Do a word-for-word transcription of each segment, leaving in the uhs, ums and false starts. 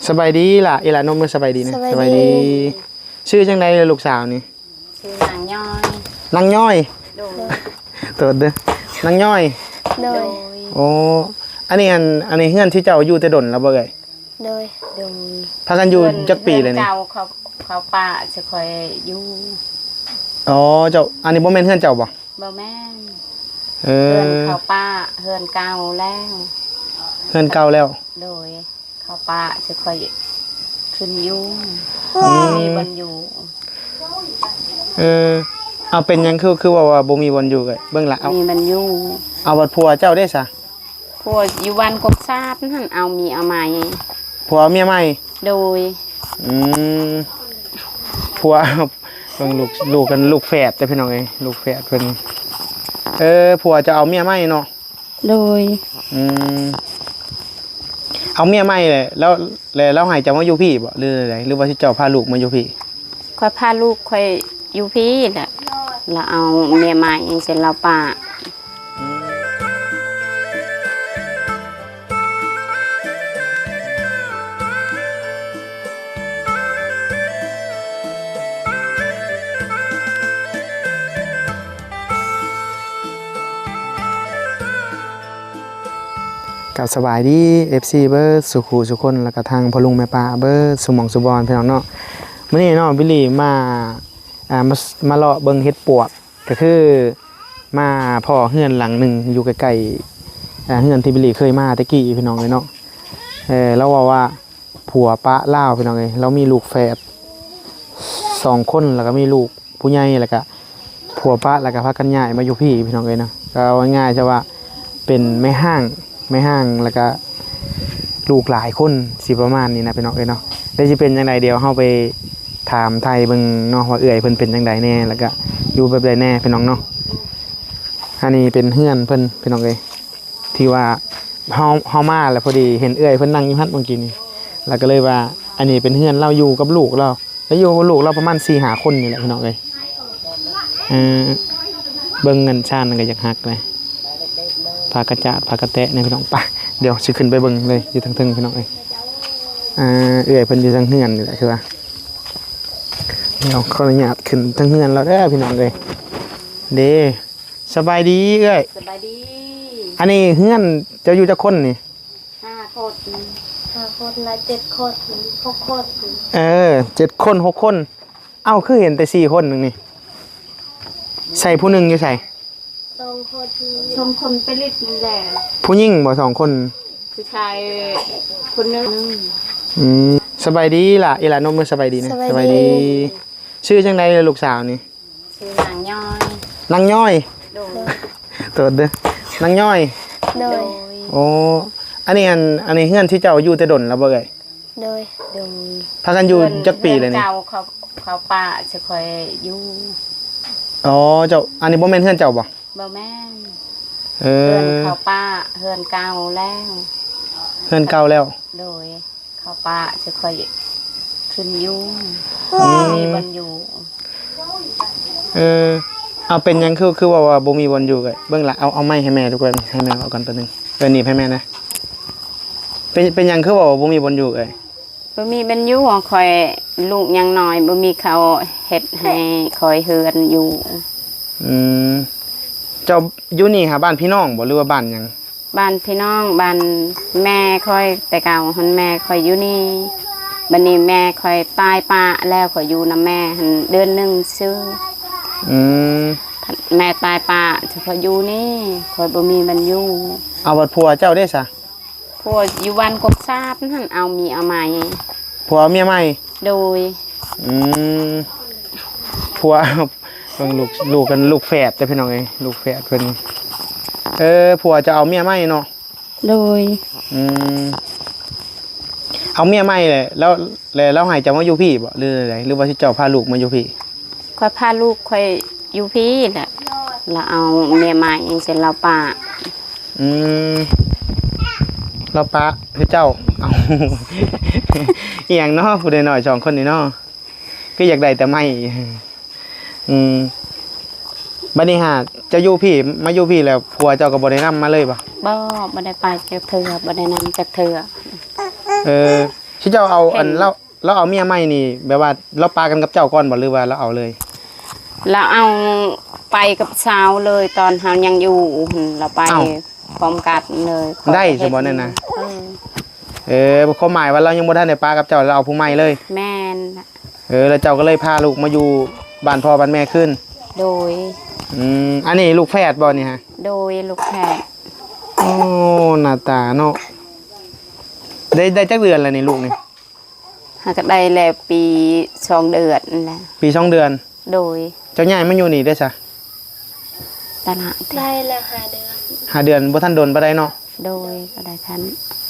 สบายดีล่ะ อีหล่ะ นกมือสบายดีนะ สบายดี สบายดี ชื่อจังใดล่ะลูกสาวนี่ ชื่อนางย้อย นางย้อย โดย โทษเด้อ นางย้อย โดย โดย โอ้ อันนี้อัน อันนี้เฮือนที่เจ้าอยู่แต่ดนแล้วบ่เอ่ย โดย โดย พากันอยู่ เฮือน จักปีเลยนี่ เฮือนเก่าเขา เขาปะสิคอยอยู่ อ๋อ เจ้า อันนี้บ่แม่นเฮือนเจ้าบ่ บ่แม่น เออ เฮือนเขาปะ เฮือนเก่าแล้ว เฮือนเก่าแล้ว โดย เขาปะสิคอยขึ้นอยู่ อืม มีบ่อนอยู่ เออ เอาเป็นหยังคือ คือว่า ว่าบ่มีบ่อนอยู่เอ่ย เบิ่งละ เอา มีบ่อนอยู่ เอาบัดผัวเจ้าเด้ซะ ผัวอยู่บ้านกกซาดหั่น เอาเมียใหม่ ผัวเอาเมียใหม่ โดย อืม ผัว เบิ่งลูก ลูกกัน ลูกแฝดเด้อพี่น้องเอ้ย ลูกแฝดเพิ่น เออ ผัวจะเอาเมียใหม่เนาะ โดย อืม เอาเมียใหม่เลย แล้ว แล้ว แล้วให้เจ้ามาอยู่พี้บ่ หรือใด หรือว่าสิเจ้าพาลูกมาอยู่พี้ ข้อยพาลูกข้อยอยู่พี้แหละ แล้วเอาเมียใหม่จั่งซี้ ลาวปะ ก็สบายดี เอฟซี เบิดสู่คู่สู่คน แล้วก็ทางพ่อลุงแม่ป้าเบิดสู่หม่องสู่บ่อนพี่น้องเนาะ มื้อนี้เนาะ บิลลี่มา อ่า มา มาเลาะเบิ่งเห็ดปวก ก็คือมาพ้อเฮือนหลังหนึ่งอยู่ใกล้ๆ อ่า เฮือนที่บิลลี่เคยมาแต่กี้พี่น้องเอ้ยเนาะ เออ ลาวเว้าว่าผัวปะลาวพี่น้องเอ้ย ลาวมีลูกแฝดสองคน แล้วก็มีลูกผู้ใหญ่ แล้วก็ผัวปะ แล้วก็พากันย้ายมาอยู่พี้พี่น้องเอ้ยเนาะ ก็เอาง่ายๆ ซะว่าเป็นแม่ฮ้าง แม่ฮ้าง แล้วก็ลูกหลายคน สิประมาณนี้นะพี่น้องเอ้ยเนาะ แต่สิเป็นจั่งใด เดี๋ยวเฮาไปถามไถ่เบิ่งเนาะ ว่าเอื้อยเพิ่นเป็นจั่งใดแน่ แล้วก็อยู่แบบใดแน่พี่น้องเนาะ อันนี้เป็นเฮือนเพิ่นพี่น้องเอ้ย ที่ว่าเฮา เฮามาแล้วพอดีเห็นเอื้อยเพิ่นนั่งอยู่หั่นเมื่อกี้นี้ แล้วก็เลยว่า อันนี้เป็นเฮือนลาวอยู่กับลูกลาว แล้วอยู่กับลูกลาวประมาณสี่ห้าคนนี่แหละพี่น้องเอ้ย เออ เบิ่งเฮือนซานนั่นก็อยากฮักเลย ผ้ากระจาดผ้ากระแตะเนี่ยพี่น้อง ไป เดี๋ยวสิขึ้นไปเบิ่งเลย อยู่ทางเทิงพี่น้องเอ้ย อ่า เอื้อยเพิ่นอยู่ทางเฮือนนี่แหละคือว่า เดี๋ยวขออนุญาตขึ้นทางเฮือนลาวเด้อพี่น้องเอ้ย เด้ สบายดีเอื้อย สบายดี อันนี้เฮือนเจ้าอยู่จักคนนี่ ห้าคน ห้าคน ละเจ็ดคน หกคน เออ เจ็ดคน หกคน เอ้า คือเห็นแต่สี่คนหนึ่งนี่ ใส่ผู้หนึ่งอยู่ใส่ สองคน สองคนไปลิดนี่แหละ ผู้หญิงบ่สองคน ผู้ชายคนหนึ่ง อืม สบายดีล่ะ อีหล่ะ นกมือสบายดีนะ สบายดี สบายดี ชื่อจังใดล่ะลูกสาวนี่ ชื่อนางย้อย นางย้อย โดย โทษเด้อ นางย้อย โดย โดย โอ้ อันนี้อัน อันนี้เฮือนที่เจ้าอยู่แต่ดนแล้วบ่เอ่ย โดย โดย พากันอยู่ เฮือน จักปีเลยนี่ เฮือนเก่าเขา เขาปะสิคอยอยู่ อ๋อ เจ้า อันนี้บ่แม่นเฮือนเจ้าบ่ บ่แม่น เออ เฮือนเขาปะ เฮือนเก่าแล้ว เฮือนเก่าแล้ว โดย เขาปะสิคอยขึ้นอยู่ อืม มีบ่อนอยู่ เออ เอาเป็นหยังคือ คือว่า ว่าบ่มีบ่อนอยู่เอ่ย เบิ่งละ เอา เอาไม้ให้แม่ดูก่อน ให้แม่เอาก่อนแป๊บนึง เออ หนีบให้แม่นะ เป็น เป็นหยังคือว่า ว่าบ่มีบ่อนอยู่เอ่ย บ่มีบ่อนอยู่ของข้อย ลูกยังน้อย บ่มีเขาเฮ็ดให้ข้อยเฮือนอยู่ อืม เจ้าอยู่นี่หาบ้านพี่น้องบ่ หรือว่าบ้านหยัง บ้านพี่น้อง บ้านแม่ข้อย แต่เก่าหั้นแม่ข้อยอยู่นี่ บัดนี้แม่ข้อยตายปะแล้ว ข้อยอยู่นำแม่หั้นเดือนหนึ่งซื่อ อืม แม่ตายปะ ข้อยอยู่นี่ ข้อยบ่มีบ่อนอยู่ เอาบัดผัวเจ้าเด้ซะ ผัวอยู่บ้านกกซาดหั่น เอาเมียใหม่ ผัวเอาเมียใหม่ โดย อืม ผัว เบิ่งลูก ลูกกัน ลูกแฝดเด้อพี่น้องเอ้ย ลูกแฝดเพิ่น เออ ผัวจะเอาเมียใหม่เนาะ โดย อืม เอาเมียใหม่เลย แล้ว แล้ว แล้วให้เจ้ามาอยู่พี้บ่ หรือใด หรือว่าสิเจ้าพาลูกมาอยู่พี้ ข้อยพาลูกข้อยอยู่พี้แหละ แล้วเอาเมียใหม่จั่งซี้ ลาวปะ อืม ลาวปะคือเจ้า เอา อีหยังเนาะ ผู้น้อยๆ สองคนนี่เนาะ คืออยากได้แต่ไม้ อืม บัดนี้หาเจ้าอยู่พี้ มาอยู่พี้แล้ว ผัวเจ้าก็บ่ได้นำมาเลยบ่ บ่ บ่ได้ไปจักเทื่อ บ่ได้นำจักเทื่อ เออ ที่เจ้าเอาอัน เห็น ลาว ลาวเอาเมียใหม่นี่ แบบว่าลาวปะกันกับเจ้าก่อนบ่ หรือว่าลาวเอาเลย ลาวเอาไปกับสาวเลย ตอนเฮายังอยู่หั่น ลาวไป อ้าว พร้อมกันเลย ได้ ข้อยก็เฮ็ด สมมุตินั่นนะ เออ เออ ความหมายว่าลาวยังบ่ทันได้ปะกับเจ้า ลาวเอาผู้ใหม่เลย แม่น เออ แล้วเจ้าก็เลยพาลูกมาอยู่บ้านพ่อบ้านแม่คืน โดย อืม อันนี้ลูกแฝดบ่นี่ฮะ โดย ลูกแฝด โอ้ หน้าตาเนาะ ได้ ได้จักเดือนแล้วนี่ลูกนี่ หากได้แล้วปีสองเดือนนั่นแหละ ปีสองเดือน โดย เจ้าย้ายมาอยู่นี่ได้ซะ ตลาด ได้แล้วห้าเดือน ห้าเดือน บ่ทันโดนปานใดเนาะ โดย บ่ได้ทัน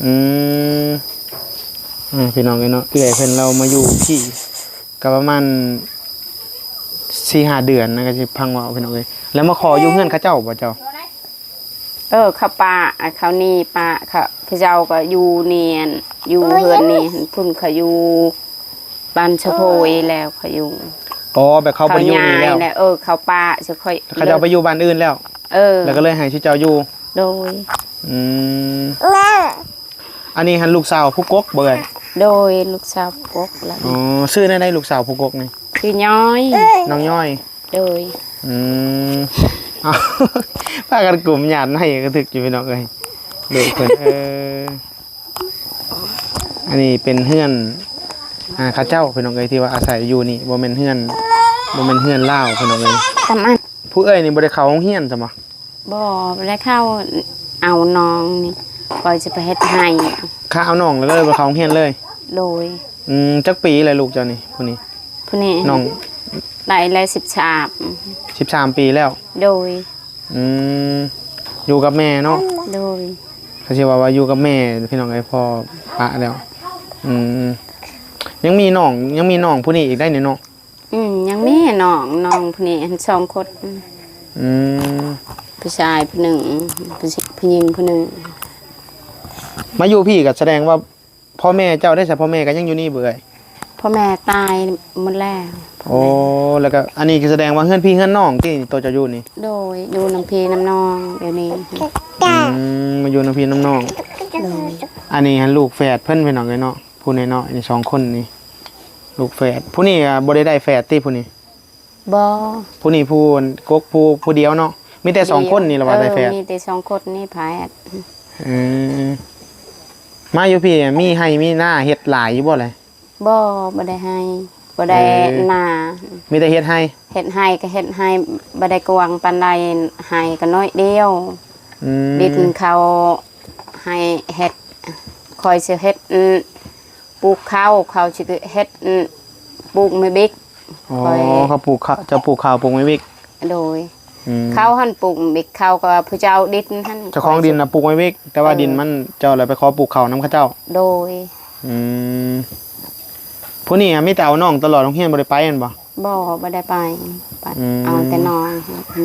อืม อ่า พี่น้องเอ้ยเนาะ เอื้อยเพิ่นลาวมาอยู่พี้ ก็ประมาณสี่ห้าเดือนนะ ก็สิพังเว้าพี่น้องเอ้ย แล้วมาขออยู่เฮือนเขาเจ้าบ่เจ้า เออ เขาปะ เขานี่ปะ เขา เขาเจ้าก็อยู่เนียน อยู่เฮือนนี่ พุ้นเขาอยู่บ้านสะโพยแล้วเขาอยู่ อ๋อ แบบเขาบ่ได้อยู่นี่แล้ว เขาย้ายแล้ว เออ เขาปะ สิค่อย เขาเจ้าไปอยู่บ้านอื่นแล้ว เออ แล้วก็เลยให้ชื่อเจ้าอยู่ โดย อืม อันนี้หันลูกสาวผู้กกบ่เอ่ย โดย ลูกสาวผู้กกแล้ว อ๋อ ชื่อแนวใดลูกสาวผู้กกนี่ ชื่อย่อย น้องย่อย โดย อืม เอา พากันกลุ่มหยาดให้กระทึกอยู่พี่น้องเอ้ย ลูกเพิ่น เออ อันนี้เป็นเฮือน อ่า เขาเจ้าพี่น้องเอ้ย ที่ว่าอาศัยอยู่นี่ บ่แม่นเฮือน บ่แม่นเฮือนลาวพี่น้องเอ้ย ตำอัน ผู้เอื้อยนี่บ่ได้เข้าโรงเรียนซะบ่ บ่ บ่ได้เข้า เอาน้องนี่ ข้อยสิไปเฮ็ดไฮ่ ข้าเอาน้องแล้วก็เลยบ่เข้าโรงเรียนเลย โดย อืม จักปีแล้วลูกเจ้านี่ ผู้นี้ ผู้นี้ น้อง ได้แล้วสิบสาม สิบสามปีแล้ว โดย อืม อยู่กับแม่เนาะ โดย เขาสิว่า ว่าอยู่กับแม่ พี่น้องเอ้ย พ่อปะแล้ว อืม ยังมีน้อง ยังมีน้องผู้นี้อีกได้นี่เนาะ อืม ยังมีน้อง น้องผู้นี้หั้นสองคน อืม ผู้ชายผู้หนึ่ง ผู้ช- ผู้หญิงผู้หนึ่ง มาอยู่พี้ก็แสดงว่า พ่อแม่เจ้าได้ซะ พ่อแม่ก็ยังอยู่นี่บ่เอ่ย พ่อแม่ตายหมดแล้ว โอ้ แล้วก็อันนี้คือแสดงว่าเฮือนพี่เฮือนน้องที่โตเจ้าอยู่นี่ โดย อยู่นำพี่นำน้องเดี๋ยวนี้ อืม มาอยู่นำพี่นำน้อง โดย อันนี้หันลูกแฝดเพิ่นพี่น้องเอ้ยเนาะ ผู้น้อยๆนี่สองคนนี่ ลูกแฝด ผู้นี้อ่ะบ่ได้ได้แฝดติผู้นี้ บ่ ผู้นี้ผู้กกผู้ ผู้เดียวเนาะ มีแต่สองคนนี่ล่ะว่าได้แฝด เออ มีแต่สองคนนี่แฝด เออ มาอยู่พี้มีไฮ่มีนาเฮ็ดหลายอยู่บ่เลย บ่ บ่ได้ไฮ่ บ่ได้ เออ นา มีแต่เฮ็ดไฮ่ เฮ็ดไฮ่ก็เฮ็ดไฮ่ บ่ได้กว้างปานใด ไฮ่ก็น้อยเดียว อืม ดินเขาให้เฮ็ด ข้อยสิเฮ็ด อืม ปลูกข้าว เขาสิเฮ็ด อืม ปลูกไม้บิก อ๋อ ข้อย เขาปลูกข้าว เจ้าปลูกข้าวปลูกไม้บิก โดย อืม เขาหั่นปลูกไม้บิก เขาก็ผู้เจ้าดินหั่น เจ้าของดินน่ะปลูกไม้บิก แต่ว่า เออ ดินมันเจ้าเลยไปขอปลูกข้าวนำเขาเจ้า โดย อืม ผู้นี้อะมีแต่เอาน้องตลอด โรงเรียนบ่ได้ไปแม่นบ่ บ่ บ่ได้ไป ไป อืม เอาแต่น้อง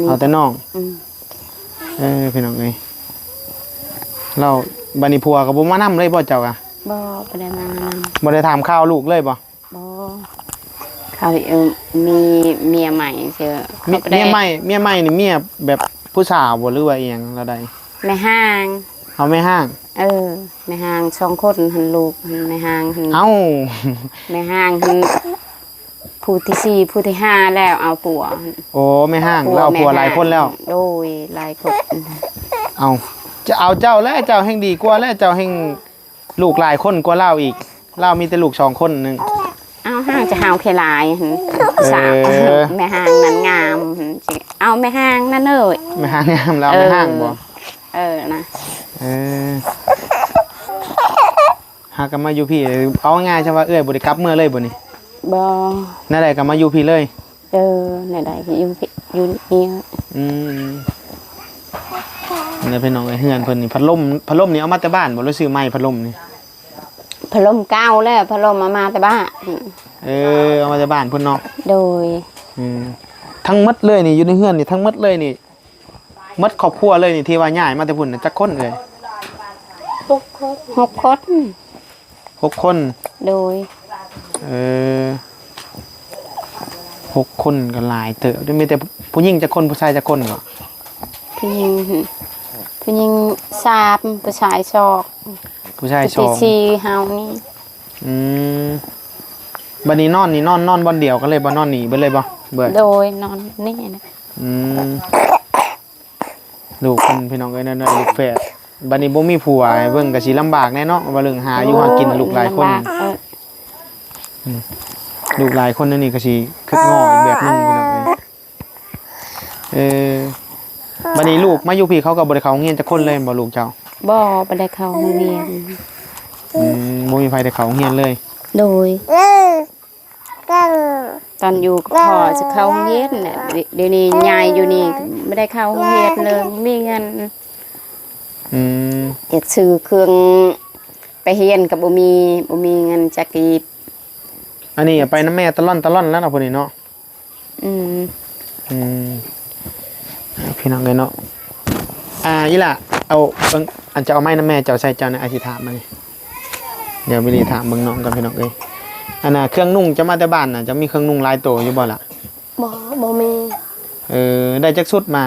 เอาแต่น้อง อืม เออ พี่น้องเอ้ย แล้วบัดนี้ผัวก็บ่มานำเลยบ่เจ้าอะ บ่ บ่ได้มานำ บ่ได้ถามข่าวลูกเลยบ่ บ่ เขา เออ มีเมียใหม่เสีย เมีย เขาบ่ได้ เมียใหม่ เมียใหม่นี่เมียแบบผู้สาวบ่ หรือว่าอีหยังแนวใด แม่ฮ้าง เอาแม่ฮ้าง เออ แม่ฮ้างสองคนหั่น ลูกหั่น แม่ฮ้างหั่น เอ้า แม่ฮ้างหั่น ผู้ที่สี่ ผู้ที่ห้าแล้วเอาผัวหั่น โอ้ แม่ฮ้าง ผัว ลาวผัว แม่ฮ้าง หลายคนแล้ว โดย หลายคน เอา จะเอาเจ้าแล้ว เจ้าแฮ่งดีกว่าแล้ว เจ้าแฮ่งลูกหลายคนกว่าลาวอีก ลาวมีแต่ลูกสองคนหนึ่ง เอาฮ้างจะฮ้างแค่หลายหั่น เออ สาว แม่ฮ้างนั้นงามหั่น สิเอาแม่ฮ้างนั้นเอ้ย แม่ฮ้างงาม ลาวแม่ฮ้างบ่ เออ นะ เออ หากนมาอยู่พี้ เอาง่ายๆ ซะว่าเอื้อยบ่ได้กลับเมือเลยบ่นี่ บ่ แนวใดก็มาอยู่พี้เลย เออ แนวใดก็อยู่พี้ อยู่นี่ อืม นี่พี่น้องเอ้ย เฮือนเพิ่นนี่ พัดลม พัดลมนี่เอามาแต่บ้านบ่ หรือซื้อใหม่พัดลมนี่ พัดลมเก่าแล้ว พัดลมเอามาแต่บ้าน เออ เอามาแต่บ้านเพิ่นเนาะ โดย อืม ทั้งหมดเลยนี่ อยู่ในเฮือนนี่ ทั้งหมดเลยนี่ หมดครอบครัวเลยนี่ ที่ว่าย้ายมาแต่พุ้นน่ะ จักคนเอ่ย หกคน หกคน หกคน โดย เออ หกคนก็หลายเติบ มีแต่ผู้หญิงจักคน ผู้ชายจักคนบ่ ผู้หญิง ผู้หญิงสาม ผู้ชายสอง ผู้ชายสอง ผู้ที่สี่เฮานี่ อืม บัดนี้นอนนี่นอน นอนบ่อนเดียวกันเลยบ่ นอนนี่เบิดเลยบ่ เบิด โดย นอนนี่นะ อืม ลูกเพิ่นพี่น้องเอ้ย นั่นน่ะลูกแฝด บัดนี้บ่มีผัวให้เบิ่งก็สิลำบากแน่เนาะ ว่าเรื่องหาอยู่หากิน โอ้ย ลูกหลายคน ลำบาก เออ อืม ลูกหลายคนนั่นนี่ก็สิคิดง้ออีกแบบหนึ่งพี่น้องเอ้ย เออ บัดนี้ลูกมาอยู่พี้เขาก็บ่ได้เข้าโรงเรียนจักคนเลยแม่นบ่ลูกเจ้า บ่ บ่ได้เข้าโรงเรียน อืม บ่มีไผได้เข้าโรงเรียนเลย โดย ตอนอยู่กับพ่อจะเข้าโรงเรียนน่ะ เดี๋ยวนี้ยายอยู่นี่ไม่ได้เข้าโรงเรียนเลย บ่มีเงิน อืม อยากซื้อเครื่องไปเรียนก็บ่มี บ่มีเงินจักกีบ อันนี้ไปนำแม่ตะล่อนตะล่อนแล้วเนาะ พวกนี้เนาะ อืม อืม พี่น้องเอ้ยเนาะ อ่า อีหล่า เอาเบิ่ง อันจะเอาไม้นำแม่เจ้าใส่เจ้าเนี่ย อ้ายสิถามมานี่ เดี๋ยววิลลี่ถามเบิ่งน้องก่อนพี่น้องเอ้ย อันน่ะ เครื่องนุ่งเจ้ามาแต่บ้านน่ะ เจ้ามีเครื่องนุ่งหลายโตอยู่บ่ล่ะ บ่ บ่มี เออ ได้จักชุดมา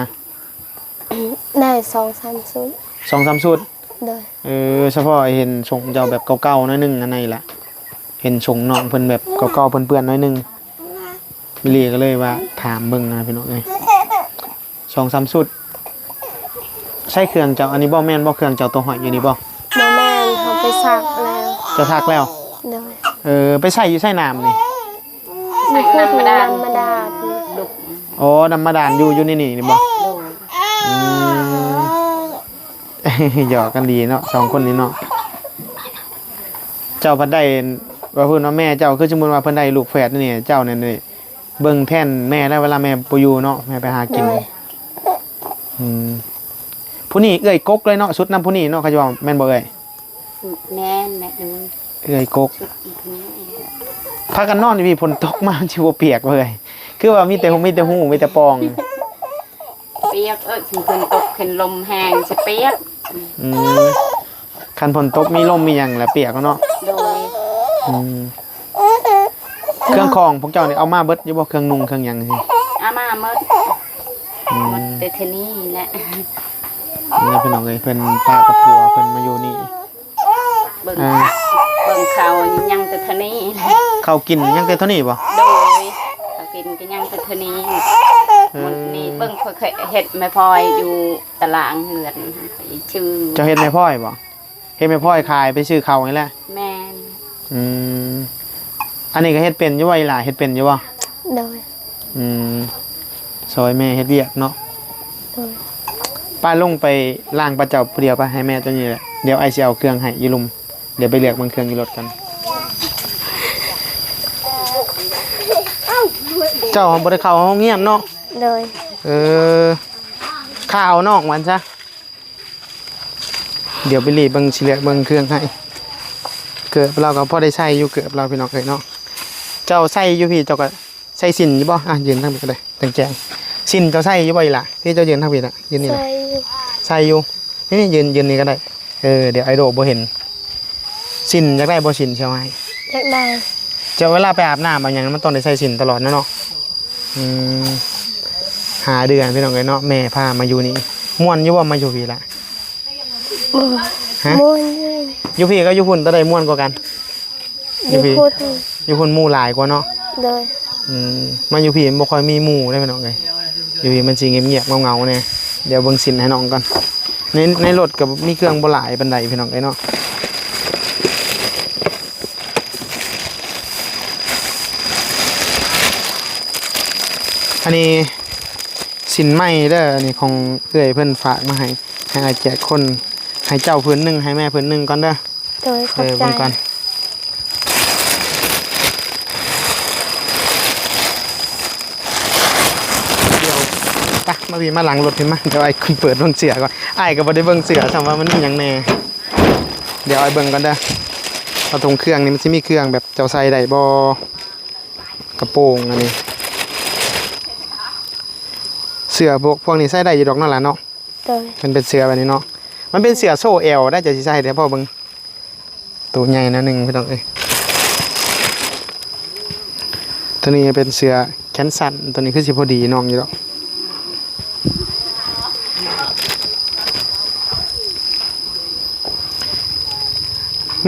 ได้สองสามชุด สองสามชุด โดย เออ เฉพาะเห็นส่งเจ้าแบบเก่าๆหน่อยหนึ่งอันไหนล่ะ เห็นส่งน้องเพิ่นแบบเก่าๆเปื้อนๆหน่อยหนึ่ง วิลลี่ก็เลยว่าถามเบิ่งนะพี่น้องเอ้ย สองสามชุด ใส่เครื่องเจ้า อันนี้บ่แม่นบ่ เครื่องเจ้าตัวห้อยอยู่นี่บ่ บ่แม่น เขาไปซักแล้ว เจ้าซักแล้ว โดย เออ ไปใส่อยู่ใส่น้ำนี่ อยู่น้ำบาดาล น้ำบาดาล อ๋อ น้ำบาดาลอยู่ อยู่นี่นี่นี่บ่ โดย อืม หยอกกันดีเนาะ สองคนนี้เนาะ เจ้าพัดได้ ว่าเพิ่นว่าแม่เจ้า คือสมมุติว่าเพิ่นได้ลูกแฝดนี่ เจ้าเนี่ยนี่ เบิ่งแทนแม่แล้ว เวลาแม่บ่อยู่เนาะ แม่ไปหากิน โดย อืม ผู้นี้เอื้อยกกเลยเนาะ ชุดนำผู้นี้เนาะ เขาจะว่าแม่นบ่เอื้อย แม่น แม่น เอื้อยกก พากันนอนอยู่พี้ ฝนตกมา มันสิบ่เปียกบ่เอื้อย คือว่ามีแต่ มีแต่ฮู้ มีแต่ป่อง เปียก เอ้ย ฝนตก คันลมแฮงสิเปียก อืม คันฝนตกมีลมมีหยังแหละเปียกเนาะ โดย อืม เครื่องของพวกเจ้านี่เอามาเบิดอยู่บ่ เครื่องนุ่งเครื่องหยังซี่ เอามาหมด อืม หมดแต่เท่านี้แหละ นี่พี่น้องเอ้ย เพิ่นปะกับผัวเพิ่นมาอยู่นี่ เบิ่ง อ่า เบิ่งเขายังแต่เท่านี้ เขากินยังแต่เท่านี้บ่ โดย เขากินก็ยังแต่เท่านี้ เออ มื้อนี้เบิ่งข้อยเคยเฮ็ดแม่พลอยอยู่ตารางเฮือนชื่อ เจ้าเฮ็ดแม่พลอยบ่ เฮ็ดแม่พลอยขายไปซื้อเขานี่แหละ แม่น อืม อันนี้ก็เฮ็ดเป็นอยู่บ่อีหล่า เฮ็ดเป็นอยู่บ่ โดย อืม ซอยแม่เฮ็ดเวียกเนาะ โดย ป้าลงไปล้างปลาเจ้าผู้เดียวไป ให้แม่ตัวนี้แหละ เดี๋ยวอ้ายสิเอาเครื่องให้อยู่ลุ่ม เดี๋ยวไปเลือกเบิ่งเครื่องอยู่รถกัน เจ้าบ่ได้เข้าโรงเรียนเนาะ โดย เออ ข้าเอาน้องมันซะ เดี๋ยวไปรีบเบิ่ง สิเลือกเบิ่งเครื่องให้ เกิบเราก็พอได้ใส่อยู่ เกิบเราพี่น้องเอ้ยเนาะ เจ้าใส่อยู่พี้ เจ้าก็ใส่สิ้นอยู่บ่ อ่ะ ยืนทางพี้ก็ได้ แจ้งๆ สิ้นเจ้าใส่อยู่บ่อีหล่า พี้เจ้ายืนทางพี้น่ะ ยืนนี่แหละ ใส่อยู่ ใส่อยู่ นี่ ยืน ยืนนี่ก็ได้ เออ เดี๋ยวอ้ายโด่บ่เห็น สิ้นอยากได้บ่ สิ้นเชียวให้ อยากได้ เจ้าเวลาไปอาบน้ำเอาหยัง มันต้องได้ใส่สิ้นตลอดนะเนาะ อืม ห้าเดือนพี่น้องเอ้ยเนาะ แม่พามาอยู่นี่ ม่วนอยู่บ่มาอยู่พี้ล่ะ บ่ ฮะ ม่วนอยู่ อยู่พี้กับอยู่พุ้นตัวใดม่วนกว่ากัน อยู่พี้ อยู่พุ้น อยู่พุ้นหมู่หลายกว่าเนาะ โดย อืม มาอยู่พี้มันบ่ค่อยมีหมู่เด้พี่น้องเอ้ย อยู่พี้มันสิเงียบๆเหงาๆแน่ เดี๋ยวเบิ่งสิ้นให้น้องก่อน ใน ในรถก็มีเครื่องบ่หลายปานใดพี่น้องเอ้ยเนาะ อันนี้สิ้นใหม่เด้อ อันนี้ของเอื้อยเพิ่นฝากมาให้ ให้อ้ายแจกคน ให้เจ้าผืนหนึ่ง ให้แม่ผืนหนึ่งก่อนเด้อ โดย ขอบใจ เออ เบิ่งก่อน เดี๋ยว ไป มาพี้ มาหลังรถพี้มา เดี๋ยวอ้ายเปิดเบิ่งเสื้อก่อน อ้ายก็บ่ได้เบิ่งเสื้อ ถามว่ามันมีหยังแน่ เดี๋ยวอ้ายเบิ่งก่อนเด้อ ผ้าถุงเครื่องนี่มันสิมีเครื่องแบบเจ้าใส่ได้บ่ กระโปรงอันนี้ เสื้อพวก พวกนี้ใส่ได้อยู่ดอกเนาะหล่ะเนาะ โดย มันเป็นเสื้อแบบนี้เนาะ มันเป็นเสื้อโซ่เอวได้ จะสิใส่ได้พอเบิ่ง ตัวใหญ่แนวหนึ่งพี่น้องเอ้ย ตัวนี้เป็นเสื้อแขนสั้น ตัวนี้คือสิพอดีน้องอยู่ดอก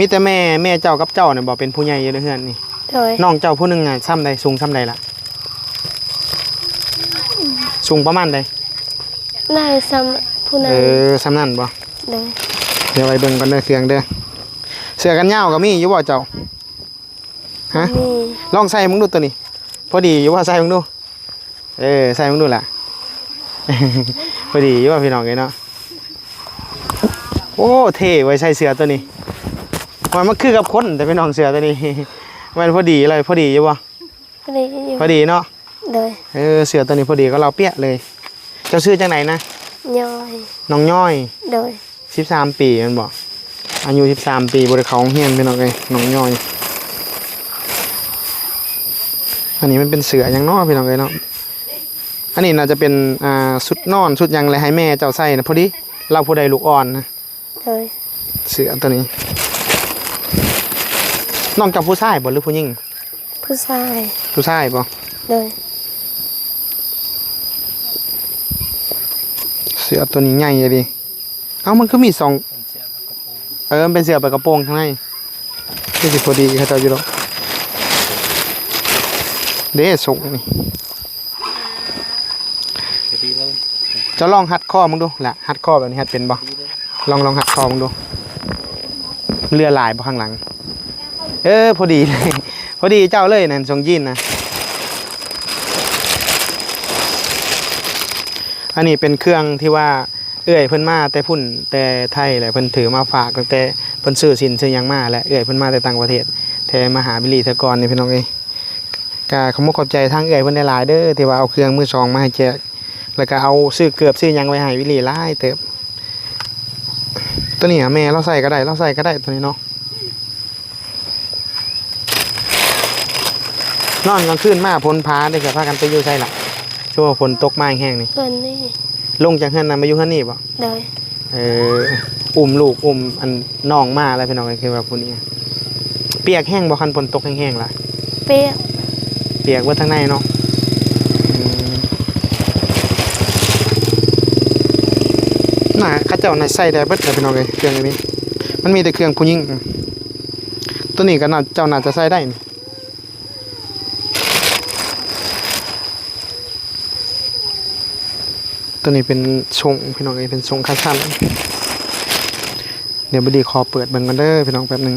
มีแต่แม่ แม่เจ้ากับเจ้าเนี่ยบ่เป็นผู้ใหญ่อยู่ในเฮือนนี่ โดย น้องเจ้าผู้หนึ่งอ่ะส่ำใด สูงส่ำใดล่ะ สูงประมาณใด ได้ส่ำผู้นั้น เออ ส่ำนั่นบ่ โดย เดี๋ยวไปเบิ่งกันเด้อ เครื่องเด้อ เสื้อกันหนาวก็มีอยู่บ่เจ้า ฮะ มี ลองใส่มึงดูตัวนี้ พอดีอยู่ว่าใส่มึงดู เออ ใส่มึงดูล่ะ พอดีอยู่ว่าพี่น้องเอ้ยเนาะ โอ้ เท่ไว้ยใส่เสื้อตัวนี้ มัน มันคือกับคนแต่พี่น้องเสื้อตัวนี้ มันพอดีเลย พอดีอยู่บ่ พอดีอยู่ พอดีเนาะ โดย เออ เสื้อตัวนี้พอดีก็เราเปียะเลย เจ้าชื่อจังไหนนะ ย่อย น้องย่อย โดย สิบสามปีแม่นบ่ อายุสิบสามปี บ่ได้เข้าโรงเรียนพี่น้องเอ้ย น้องย่อย อันนี้มันเป็นเสื้อหยังเนาะพี่น้องเอ้ยเนาะ อันนี้น่าจะเป็น อ่า ชุดนอน ชุดหยังเลยให้แม่เจ้าใส่นะ พอดี เราผู้ใดลูกอ่อนนะ โดย เสื้อตัวนี้ น้องเจ้าผู้ชายบ่หรือผู้หญิง ผู้ชาย ผู้ชายบ่ โดย เสื้อตัวนี้ใหญ่เลยดิ เอ้า มันคือมีสอง เออ มันเป็นเสื้อไปกระโปรงข้างใน คือสิพอดีเขาเจ้าอยู่ดอก เด้ ส่งนี่ พอดีเลย เจ้าลองหัดข้อมึงดูล่ะ หัดข้อแบบนี้หัดเป็นบ่ ลอง ลองหัดข้อมึงดู เรือหลายบ่ข้างหลัง เออ พอดีเลย พอดีเจ้าเลยนั่น ส่งยีนนะ อันนี้เป็นเครื่องที่ว่าเอื้อยเพิ่นมาแต่พุ้น แต่ไทยแหละ เพิ่นถือมาฝากตั้งแต่เพิ่นซื้อสินซื้อหยังมาแหละ เอื้อยเพิ่นมาแต่ต่างประเทศ แต่มาหาบิลลี่เทื่อก่อนนี่พี่น้องเอ้ย ก็ขอบคุณขอบใจทางเอื้อยเพิ่นหลายๆเด้อ ที่ว่าเอาเครื่องมือสองมาให้แจก แล้วก็เอาซื้อเกือบซื้อหยังไว้ให้วิลลี่หลายเติบ ตัวนี้อะแม่เราใส่ก็ได้ เราใส่ก็ได้ตัวนี้เนาะ นอนกลางคืนมาฝนฟ้าเด้อ ก็พากันไปอยู่ไสล่ะ ช่วงฝนตกมาแห้งๆนี่ เพิ่นนี่ ลงจากเฮือนนั้นมาอยู่เฮือนนี่บ่ โดย เออ อุ้มลูกอุ้มอันน้องมาแล้วพี่น้อง คือว่าผู้นี้ เปียกแห้งบ่ คันฝนตกแห้งๆล่ะ เปียก เปียกเบิดทั้งในเนาะ อืม น่ะ เขาเจ้าน่ะใส่ได้เบิดเลยพี่น้องเอ้ย เครื่องอันนี้ มันมีแต่เครื่องผู้หญิง ตัวนี้ก็น่า เจ้าน่าจะใส่ได้นี่ ตัวนี้เป็นส่งพี่น้องเอ้ย เป็นส่งขาสั้น เดี๋ยวบดีขอเปิดเบิ่งกันเด้อพี่น้องแป๊บหนึ่ง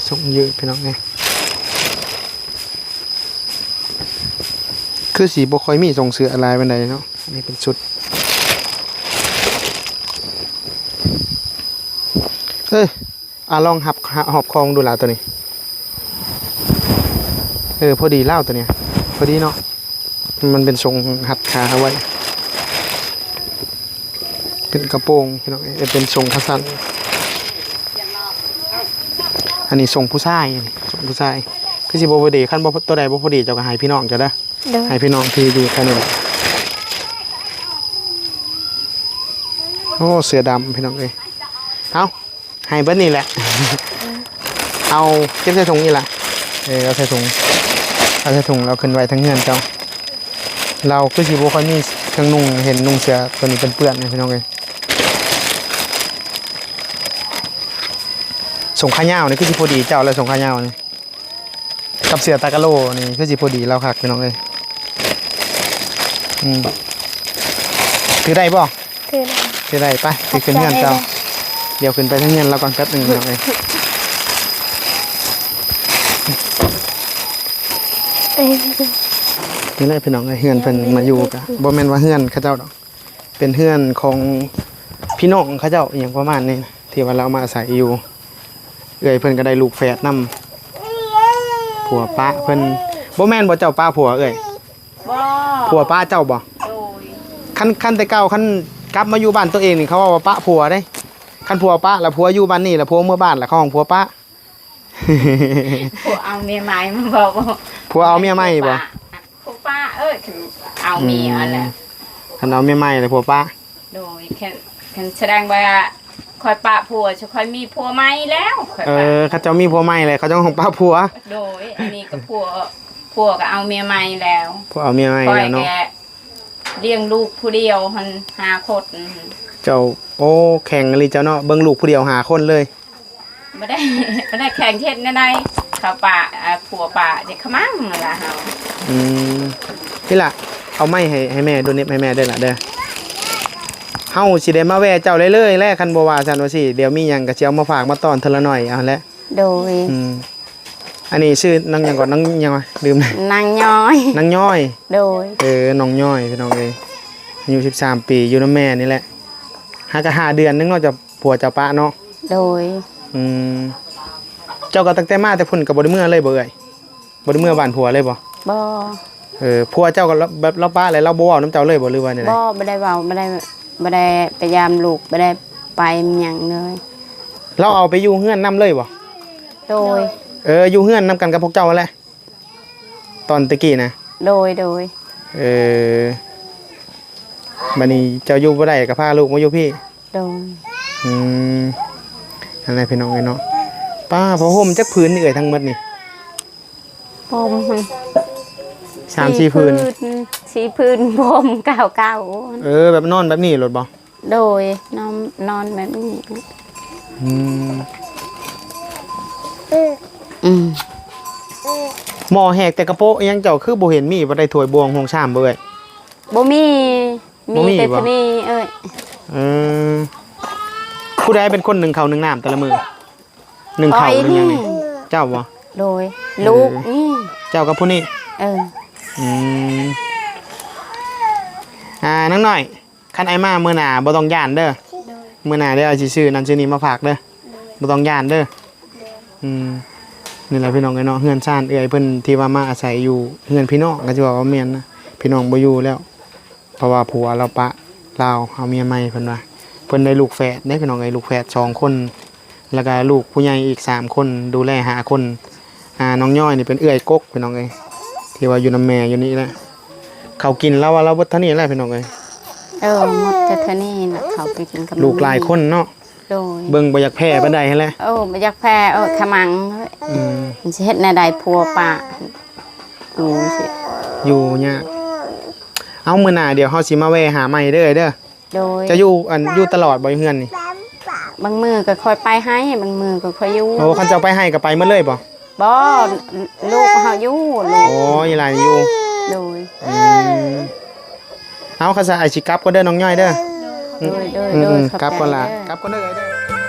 ส่งยืดพี่น้องเอ้ย คือสีบ่ค่อยมีส่งเสื้ออะไรปานใดเนาะ อันนี้เป็นชุด เอ้ย อ่ะ ลองหับ หับคองดูล่ะตัวนี้ เออ พอดีเล่าตัวเนี้ย พอดีเนาะ มันเป็นทรงหัดขาเอาไว้ เป็นกระโปรงพี่น้องเอ้ย เป็นทรงขาสั้น อันนี้ทรงผู้ชาย อันนี้ทรงผู้ชาย คือสิบ่พอดี คันบ่ ตัวใดบ่พอดี เจ้าก็ให้พี่น้องเจ้าเด้อ โดย ให้พี่น้องที่อยู่แค่นี้แหละ โอ้ เสื้อดำพี่น้องเอ้ย เอา ให้เบิดนี่แหละ เอาเก็บใส่ถุงนี่ล่ะ เออ เอาใส่ถุง เอาใส่ถุง เราขึ้นไว้ทั้งเฮือนเจ้า เราคือสิบ่ค่อยมีเครื่องนุ่ง เห็นนุ่งเสื้อตัวนี้เปื้อนๆนะพี่น้องเอ้ย ส่งขายาวนี่คือสิพอดีเจ้าแล้ว ส่งขายาวนี่ กับเสื้อตากะโลนี่คือสิพอดีเราคักพี่น้องเอ้ย อืม ถือได้บ่ ถือได้ ถือได้ ไป ถือขึ้นเฮือนเจ้า ขอบใจ เดี๋ยวขึ้นไปทางเฮือนเราก่อนแป๊บหนึ่งพี่น้องเอ้ย เอ้ย นี่แหละพี่น้องเอ้ย เฮือนเพิ่นมาอยู่กะ บ่แม่นว่าเฮือนเขาเจ้าดอก เป็นเฮือนของพี่น้องเขาเจ้าอหย่างประมาณนี้นะ ที่ว่าเรามาอาศัยอยู่ เอื้อยเพิ่นก็ได้ลูกแฝดนำ ผัวปะเพิ่น บ่แม่นบ่เจ้าปะผัวเอื้อย บ่ ผัวปะเจ้าบ่ โดย คัน คันแต่เก่า คันกลับมาอยู่บ้านตัวเองนี่ เขาว่าปะผัวเด้ คันผัวปะแล้วผัวอยู่บ้านนี่แล้วผัวเมือบ้านแล้วเขาฮ้องผัวปะ ผัวเอาเมียใหม่มาบ่ ผัวเอาเมียใหม่บ่ ผัวปะ ผัวปะ เอ้ย เอาเมียแหละ อืม คันเอาเมียใหม่แล้วผัวปะ โดย คัน คันแสดงว่าข้อยปะผัว ข้อยมีผัวใหม่แล้ว ข้อยปะ เออ เขาเจ้ามีผัวใหม่เลย เขาเจ้าฮ้องปะผัว โดย อันนี้ก็ผัว ผัวก็เอาเมียใหม่แล้ว ผัวเอาเมียใหม่แล้วเนาะ ข้อยก็ เลี้ยงลูกผู้เดียวหั่นห้าคน เจ้า โอ้ แข็งอีหลีเจ้าเนาะ เบิ่งลูกผู้เดียวห้าคนเลย บ่ได้ บ่ได้แข่งเฮ็ดแนวใด เขาปะ อ่า ผัวปะเด็กขะมังนั่นล่ะเฮา อืม นี่ล่ะ เอาไม้ให้ ให้แม่ดู เหน็บให้แม่เด้อล่ะเด้อ เฮาสิได้มาแว่เจ้าเรื่อยๆแหละ คันบ่ว่าซั่นว่าซี่ เดี๋ยวมีหยังก็สิเอามาฝากมาต้อนเทื่อละหน่อย เอาแหละ โดย อืม อันนี้ชื่อนางหยังก่อน นางหยังวะ ลืม นางย้อย นางย้อย โดย เออ น้องย้อย พี่น้องเอ้ย อายุสิบสามปี อยู่นำแม่นี่แหละ หาก็ห้าเดือนนึงเนาะ เจ้าผัวเจ้าปะเนาะ โดย อืม เจ้าก็ตั้งแต่มาแต่พุ้นก็บ่ได้เมือเลยบ่เอื้อย บ่ได้เมือบ้านผัวเลยบ่ บ่ เออ ผัวเจ้าก็แบบลาวปะแล้วลาวบ่เว้านำเจ้าเลยบ่ หรือว่าแนวใด บ่ บ่ได้เว้า บ่ได้ บ่ได้ไปยามลูก บ่ได้ไปหยังเลย ลาวเอาไปอยู่เฮือนนำเลยบ่ โดย เออ อยู่เฮือนนำกันกับพวกเจ้าหั่นแหละ ตอนตะกี้นะ โดย โดย เออ บัดนี้เจ้าอยู่บ่ได้ก็พาลูกมาอยู่พี้ โดย อืม นั่นแหละพี่น้องเอ้ยเนาะ ป้า ผ้าห่มจักผืนนี่เอื้อยทั้งหมดนี่ ผมหั่น สามสี่ผืน สี่ผืน สี่ผืน ผมเก่าๆ เออ แบบนอนแบบนี้โลดบ่ โดย นอน นอนแบบนี้ อืม อืม หม้อแหกแต่กะโปะ อิหยังเจ้าคือบ่เห็นมี บ่ได้ถ้วยบ่วงโฮงชามบ่เอื้อย บ่มี บ่มี มีแต่ บ่ เท่านี้เอ้ย เออ ผู้ใดเป็นคนนึ่งข้าวนึ่งน้ำแต่ละมื้อ นึ่งข้าว ข้อย นึ่งหยังนี่ นี่ เจ้าบ่ โดย เออ ลูกนี่ เจ้ากับผู้นี้ เออ อืม อ่า นางน้อย คันอ้ายมามื้อหน้าบ่ต้องย้านเด้อ มื้อหน้าเดี๋ยวสิซื้อนั่นซื้อนี่มาฝากเด้อ บ่ต้องย้านเด้อ อืม นี่แหละพี่น้องเอ้ยเนาะ เฮือนซานเอื้อยเพิ่นที่ว่ามาอาศัยอยู่เฮือนพี่น้อง ก็สิว่าว่าแม่นนะ พี่น้องบ่อยู่แล้ว เพราะว่าผัวลาวปะลาวเอาเมียใหม่เพิ่นว่า เพิ่นได้ลูกแฝดเด้พี่น้องเอ้ย ลูกแฝดสองคน แล้วก็ลูกผู้ใหญ่อีกสามคน ดูแลห้าคน อ่า น้องย้อยนี่เป็นเอื้อยกกพี่น้องเอ้ย ที่ว่าอยู่นำแม่อยู่นี่แหละ เขากินลาวว่าลาวเบิดเท่านี้แหละพี่น้องเอ้ย เออ หมดแต่เท่านี้แหละ เขาไปกินกับ ลูกหลายคนเนาะ โดย เบิ่งบ่อยากแพ้ปานใดหั้นแหละ เออ บ่อยากแพ้ เออ ขะมัง อืม มันสิเฮ็ดแนวใดผัวปะ อยู่สิ อยู่ยาก เอามื้อหน้าเดี๋ยวเฮาสิมาแว่หาใหม่เด้อเด้อ โดย เจ้าอยู่ อัน อยู่ตลอดบ่อยู่เฮือนนี่ บางมื้อก็ค่อยไปไฮ่ บางมื้อก็ค่อยอยู่ โอ้ คันเจ้าไปไฮ่ก็ไปหมดเลยบ่ บ่ ลูกเฮาอยู่ ลูก โอ้ อีหลานอยู่ โดย อืม เอา คันซะอ้ายสิกลับก่อนเด้อน้องย้อยเด้อ โดย โดย อืม โดย อืม ขอบใจ กลับก่อนล่ะ เด้อ กลับก่อนเด้อเด้อ